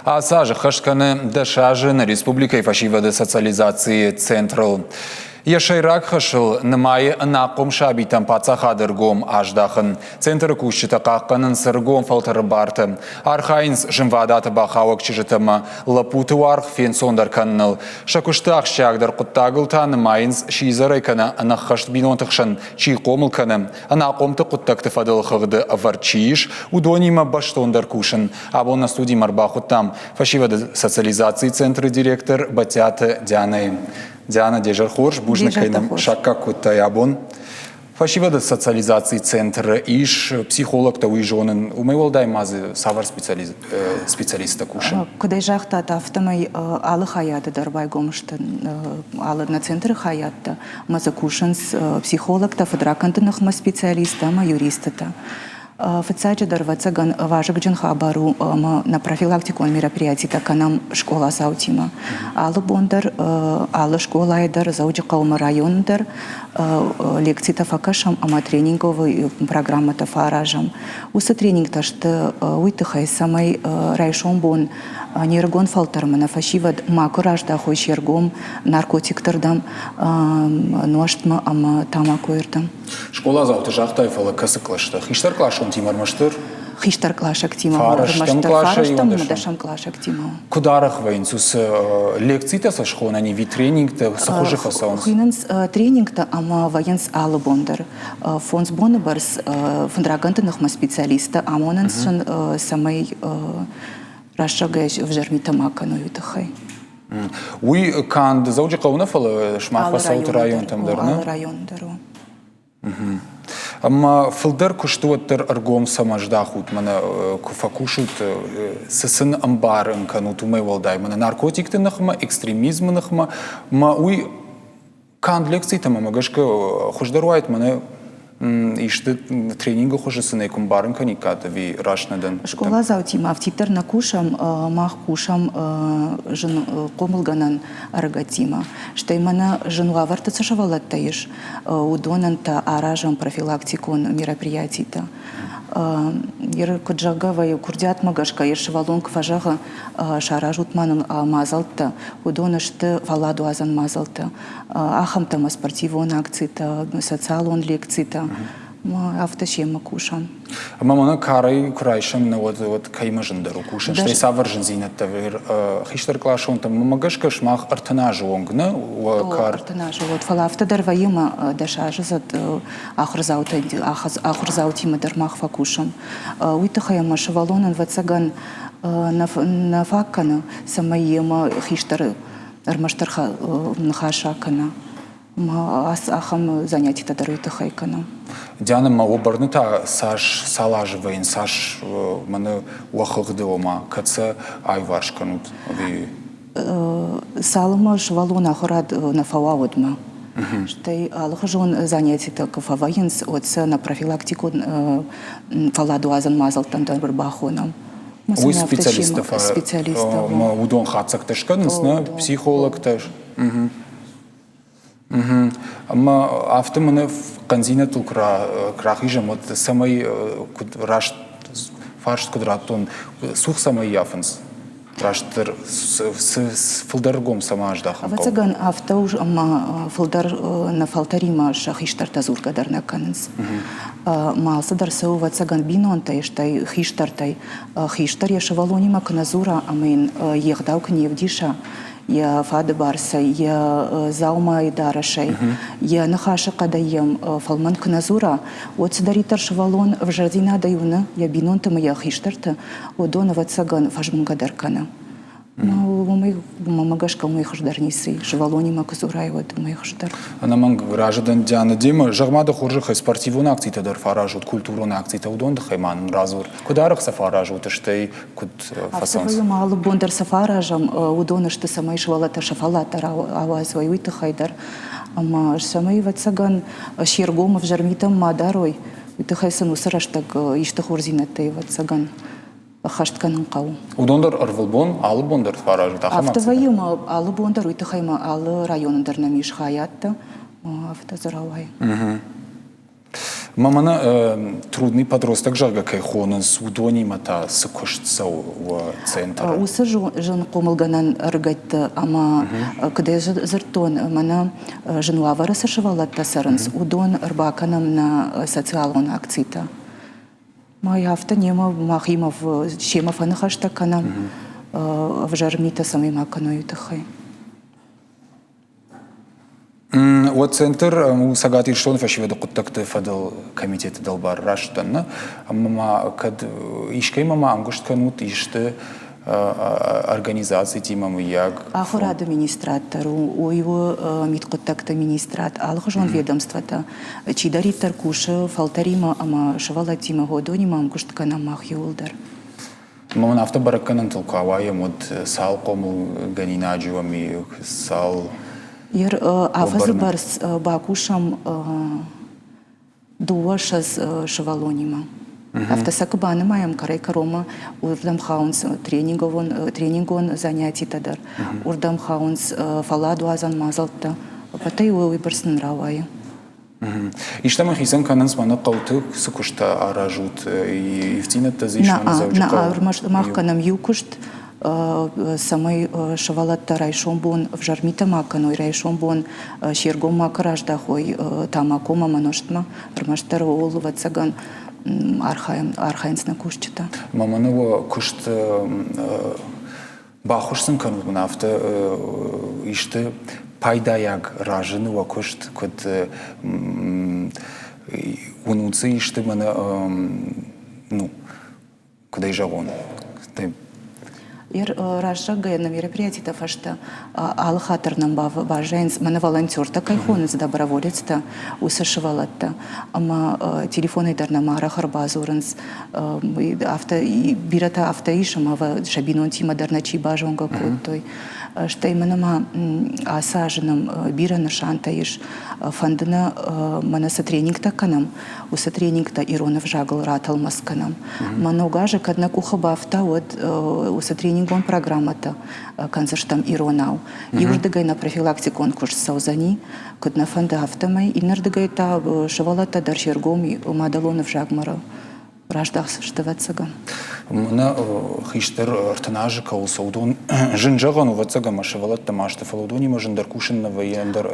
Ацы аз ӕххӕст кӕны 10 азы нӕ республикӕйы фӕсивӕды социализацийы центрыл. Йӕ сӕйраг хӕсыл нымайы ӕнахъом сабитӕм паддзахады ӕргом аздахын. Центры кусджытӕ хъахъхъӕнынц ӕрыгон фӕлтӕры бартӕ, архайынц зынвадаты бахауӕг чызджытӕ ӕмӕ лӕппуты уаргъ фенцондӕр кӕныныл. Сӕ куысты ахсджиагдӕр хъуыддагыл та нымайынц сидзӕрӕй кӕнӕ ӕнӕххӕст бинонты хсӕн чи хъомыл кӕны, ӕнахъомты хъуыддӕгты фӕдыл хыгъды ӕвӕрд чи ис, уыдонимӕ бӕстондӕр кусын. Абон нӕ студимӕ ӕрбахуыдтам фӕсивӕды социализацийы центры директор Батиаты Дианӕйы. Диана, де зӕр хорз, бузныг кӕй нӕм саккаг кодтай абон. Фӕсивӕды социализацийы центры ис психологтӕ, уый зонын. Уымӕй уӕлдай ма дзы цавӕр специалисттӕ кусы? Куыд ӕй загътат, афтӕмӕй алы хайады дӕр байгом сты алы нӕ центры хайадтӕ ӕмӕ дзы кусынц психологтӕ, фыдракӕнды ныхмӕ специалисттӕ ӕмӕ юристытӕ. Фыццаджыдӕр, ӕвӕццӕгӕн, вазыгджын хабар у ӕмӕ нӕ профилактикон мероприятитӕ кӕнӕм скъоладзаутимӕ. Алы бон дӕр, алы скъолайы дӕр, Дзӕуджыхъӕумӕ районы дӕр лекцитӕ фӕкӕсӕм ӕмӕ тренинговый программӕтӕ фӕаразӕм. Уыцы тренингтӕ сты уый тыххӕй, цӕмӕй райсом бон не рыгон фӕлтӕрмӕ нӕ фӕсивӕд макуы раздахой се ргом наркотикты рдӕм, нуӕзтмӕ ӕмӕ тамакойы рдӕм. Скъоладзауты загътай, фӕлӕ кӕцы кълӕсты? Хистӕркъласонтимӕ ӕрмӕстдӕр? Хистӕркъласӕгтимӕ ӕрмӕстдӕр фарӕстӕм ӕмӕ дӕсӕмкъласӕгтимӕ. Куыд арӕх вӕййынц уыцы лекцитӕ сӕ схонӕн ӕви тренингтӕ, цы хуызы фӕцӕуынц? Хуыйнынц тренингтӕ ӕмӕ вӕййынц алы бон дӕр. Фондз боны бӕрц фыдракӕнды ныхмӕ специалисттӕ амонынц сын, цӕмӕй рӕстӕгӕй ӕвзӕр митӕ ма кӕной, уый тыххӕй. Уый канд Дзӕуджыхъӕуы нӕ, фӕлӕ сымах фӕцӕут районтӕм дӕр, нӕ? Алы район дӕр у. Ӕмӕ фылдӕр куысты уӕддӕр ӕргом цӕмӕ здахут, мӕнӕ куы фӕкусут, цы сын ӕмбарын кӕнут, уымӕй уӕлдай, мӕнӕ наркотикты ныхмӕ, экстремизмы ныхмӕ, мӕ уый Канд лекцитӕм ӕмӕ гӕсгӕ хуыздӕр уаид мӕнӕ исты тренингы хуызы сын ӕй куы мбарын кӕниккат ӕви раст нӕ дӕн? Скъоладзаутимӕ афтиддӕр нӕ кусӕм, мах кусӕм зын хъомылгӕнӕн ӕрыгӕттимӕ. Стӕй мӕнӕ зын уавӕрты цы сывӕллӕттӕ ис, уыдонӕн та аразӕм профилактикон мероприятитӕ. Куыд зӕгъгӕ вӕййы, курдиатмӕ гӕсгӕ йӕ сывӕллон куы фӕзӕгъы, саразут ма нын мадзӕлттӕ, уыдон сты фӕлладуадзӕн мадзӕлттӕ, ахӕмтӕ ӕмӕ спортивон акцитӕ, социалон лекцитӕ. Афтӕ семӕ кусӕм. Ӕмӕ мӕнӕ карӕй куы райсӕм, нӕ уӕд, уӕд кӕимӕ зындӕр у кусын? Стӕй цавӕр зындзинӕдтӕ хистӕркъласонтӕм? Мӕ гӕсгӕ сымах 30 азы онг, нӕ? Уӕ кар? 30 азы уӕд, фӕлӕ афтӕ дӕр вӕййы ӕмӕ дӕсазыдзыд ахуырдзаутимӕ дӕр мах фӕкусӕм. Уый тыххӕй ӕмӕ сывӕллонӕн, ӕвӕццӕгӕн, нӕ фаг кӕны, цӕмӕй йемӕ хистӕр ӕрмӕстдӕр ныхас акӕна. Ахӕм занятитӕ дӕр уый тыххӕй кӕнӕм. Диана, ма уӕ бӕрны та цас цал азы вӕййынц, цас мӕнӕ уӕ хыгъды, ома, кӕд сӕ аиуварс кӕнут ӕви? Цалынмӕ сывӕллон ахуырад нӕ фӕуа, уӕдмӕ. Стӕй алыхуызон занятитӕ куы фӕвӕййынц, уӕд сӕ нӕ профилактикон фӕлладуадзӕн мадзӕлттӕм дӕр ӕрбахонӕм. Уый специалисттӕ, специалисттӕ уыдон хатдзӕгтӕ скӕнынц, нӕ психологтӕ. Ӕмӕ афтӕ мӕнӕ хъӕндзинӕдтыл куы рахизӕм, уӕд цӕмӕй куыд раст фарст куыд радтон, цух цӕмӕй ййафынц? Растдӕр фылдӕр ӕргом цӕмӕ аздахын хъӕуы? Ӕвӕццӕгӕн, афтӕ у, ӕмӕ фылдӕр нӕ фӕлтӕримӕ сӕ хистӕртӕ дзургӕ дӕр нӕ кӕнынц. Ма алцыдӕр цӕуы, ӕвӕццӕгӕн, бинонтӕй, стӕй хистӕртӕй. Хистӕр йӕ сывӕллонимӕ куы нӕ дзура ӕмӕ йын йе гъдау куы не вдиса, йӕ фады бӕрцӕй, йӕ дзаумайы дарӕсӕй, йӕ ныхасы хъӕдӕй йӕм фӕлмӕн куы нӕ дзура, уӕд цыдӕриддӕр сывӕллон ӕвзӕрдзинадӕй уыны йӕ бинонты ӕмӕ йӕ хистӕрты, уыдон, ӕвӕццӕгӕн, фӕзмгӕ дӕр кӕны. Уымӕй, мӕнмӕ гӕсгӕ, уымӕй хуыздӕр ницы и. Сывӕллонимӕ куы дзурай, уӕд уымӕй хуыздӕр. Ӕнӕмӕнг разы дӕн Диана демӕ. Зӕгъ-ма дӕ хорзӕхӕй, спортивон акцитӕ дӕр фӕаразут, культурон акцитӕ, уыдон тыххӕй ма нын радзур. Куыд арӕх сӕ фӕаразут, стӕй куыд фӕцӕуынц? Афтӕ ма алы бон дӕр цы фӕаразӕм, уыдон сты, цӕмӕй сывӕллӕттӕ сӕ фӕллад дӕр ауадзой, уый тыххӕй дӕр. Ӕмӕ цӕмӕй, ӕвӕццӕгӕн, се ргом ӕвзӕр митӕм ма дарой, уый тыххӕй сын уыцы рӕстӕг исты хорздзинӕдтӕй, ӕвӕццӕгӕн, ӕххӕст кӕнын хъӕуы. Уыдон дӕр ӕрвылбон, алы бон дӕр фӕаразут ахӕм Афтӕ вӕййы ӕмӕ алы бон дӕр, уый тыххӕй ма алы районы дӕр нӕм ис хайадтӕ, афтӕ дзы рауайы. Мӕ мӕнӕ трудный подросток, зӕгъгӕ, кӕй хонынц, уыдонимӕ та цы куыст цӕуы уӕ центры? Уыцы зын хъомылгӕнӕн ӕрыгӕтты ӕмӕ, куыд ӕз дзырдтон, мӕнӕ зын уавӕры цы сывӕллӕттӕ цӕрынц, уыдон ӕрбакӕнӕм нӕ социалон акцитӕ. Ма афтӕ немӕ махимӕ семӕ фӕныхӕстӕ кӕнӕм, ӕвзӕр митӕ цӕмӕй ма кӕной, уый тыххӕй. Уӕд центр у Цӕгат Ирыстоны фӕсивӕды хъуыддӕгты фӕдыл комитеты дӕлбар раст дӕн, нӕ? Ӕмӕ ма кӕд искӕимӕ ма ӕмгуыст кӕнут исты организацитимӕ, мыййаг? Ахуырады министрад дӕр у, уый у мидхъуыддӕгты министрад, алыхуызон ведомствотӕ. Чидӕриддӕр кусы фӕлтӕримӕ ӕмӕ сывӕллӕттимӕ, уыдонимӕ ӕмгуыст кӕнӕм мах иууылдӕр. Ӕмӕ мын афтӕ бӕрӕггӕнӕнтыл куы ауайӕм, уӕд цал хъомылгӕнинаджы уӕм и, цал Ер афӕдзы бӕрц бакусӕм 22 сывӕллонимӕ. Афтӕ сӕ куы банымайӕм кӕрӕй-кӕронмӕ, уырдӕм хауынц тренингон, тренингон занятитӕ дӕр, уырдӕм хауынц фӕлладуадзӕн мадзӕлттӕ. Ӕппӕтӕй уыйбӕрц нын рауайы. Истӕмӕ хицӕн кӕнынц мӕнӕ хъӕуты цы куысттӕ аразут, ивддзинӕдтӕ дзы ис мӕнӕ Дзӕуджыхъӕуы? Ӕрмӕст мах кӕнӕм иу куыст, цӕмӕй сывӕллӕттӕ райсом бон ӕвзӕр митӕ ма кӕной, райсом бон се ргом макуы раздахой тамакомӕ ӕмӕ нозтмӕ. Ӕрмӕстдӕр ууыл, ӕвӕццӕгӕн, архайынц нӕ кусджытӕ. Мӕ мӕнӕ уӕ куыст Баххуыс сын кӕнут мын афтӕ исты пайдайаг разыны уӕ куыст, куыд уынут дзы исты мӕнӕ, ну, куыд ӕй зӕгъон, Раззаггай нӕ мероприятитӕ фӕстӕ алы хатт дӕр нӕм баззайынц, мӕнӕ волонтертӕ кӕй хонынц, доброволецтӕ, уыцы сывӕллӕттӕ. Ӕмӕ телефонӕй дӕр нӕм арӕх ӕрбадзурынц, Афтӕ бирӕтӕ афтӕ ис, ӕмӕ сӕ бинонтимӕ дӕр нӕ чи базонгӕ кодтой. Стӕй мӕнӕ ма ацы азы нӕм бирӕ нысантӕ ис. Фӕнды нӕ мӕнӕ цы тренингтӕ кӕнӕм, уыцы тренингтӕ ирон ӕвзагыл ратӕлмац кӕнӕм. Мӕ ног азы кӕд нӕ къухы бафта, уӕд уыцы тренингон программӕтӕ кӕндзыстӕм иронау. Иуырдыгӕй нӕ профилактикон куыст цӕудзӕни, куыд нӕ фӕнды, афтӕмӕй, иннӕрдыгӕй та сывӕллӕттӕ дӕр се ргом мадӕлон ӕвзагмӕ раздӕхдзысты, ӕвӕццӕгӕн. Мӕнӕ хистӕр 30 азы кӕуыл цӕуы, уыдон зын зӕгъӕн, ӕвӕццӕгӕн, мӕ сывӕллӕттӕ ма сты, фӕлӕ уыдонимӕ зындӕр кусын нӕ вӕййы, ӕндӕр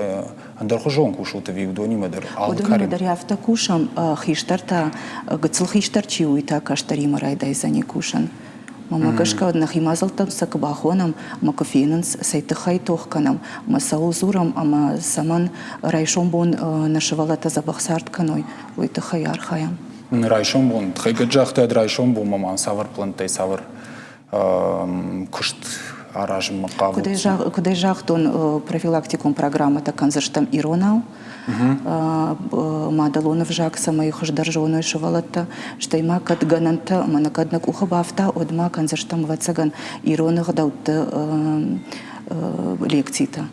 ӕндӕрхуызон кусут ӕви уыдонимӕ дӕр алы Уыдонимӕ дӕр афтӕ кусӕм, хистӕртӕ, гыццыл хистӕр чи у, уый та кӕстӕримӕ райдайдзӕни кусын. Мӕнмӕ гӕсгӕ, нӕхи мадзӕлттӕм сӕ куы бахонӕм ӕмӕ куы фенынц, цӕй тыххӕй тох кӕнӕм ӕмӕ цӕуыл дзурӕм ӕмӕ цӕмӕн райсом бон нӕ сывӕллӕттӕ дзӕбӕх цард кӕной, уый тыххӕй архайӕм. Райсом бон, тыххӕй кӕд загътад, райсом бонмӕ ма цавӕр плӕнттӕй, цавӕр куыст аразынмӕ хъавут? Куыд ӕй загътон, профилактикон программӕтӕ кӕндзыстӕм иронау. Мадӕлон ӕвзаг цӕмӕй хуыздӕр зоной сывӕллӕттӕ, стӕй ма кӕд гӕнӕнтӕ ӕмӕ нӕ кӕд нӕ къухы бафта, уӕд ма кӕндзыстӕм, ӕвӕццӕгӕн, ирон ӕгъдӕутты лекцитӕ.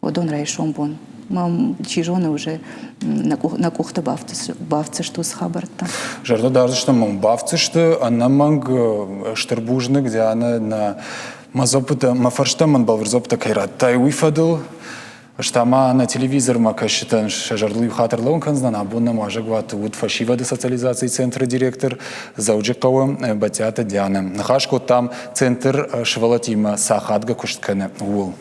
Уыдон райсом бон. Мӕм, чи зоны, уже нӕ къухты бафтдзысты уыцы хабӕрттӕ. Зӕрдӕ дардзыстӕм мӕм бафтдзысты. Ӕнӕмӕнг стыр бузныг, Дианӕ, нӕ мӕ дзуаппытӕ, мӕ фӕрстӕм мын бӕлвырд дзуаппытӕ кӕй радтай, уый фӕдыл. Ӕз та ма нӕ телевизормӕ кӕсджытӕн сӕ зӕрдыл иу хатт ӕрлӕууын кӕндзынӕн. Абон нӕм уазӕгуаты уыд фӕсивӕды социализацийы центры директор Дзӕуджыхъӕуы Батиаты Дианӕ. Ныхас кодтам, центр сывӕллӕттимӕ цы ахадгӕ куыст кӕны, ууыл.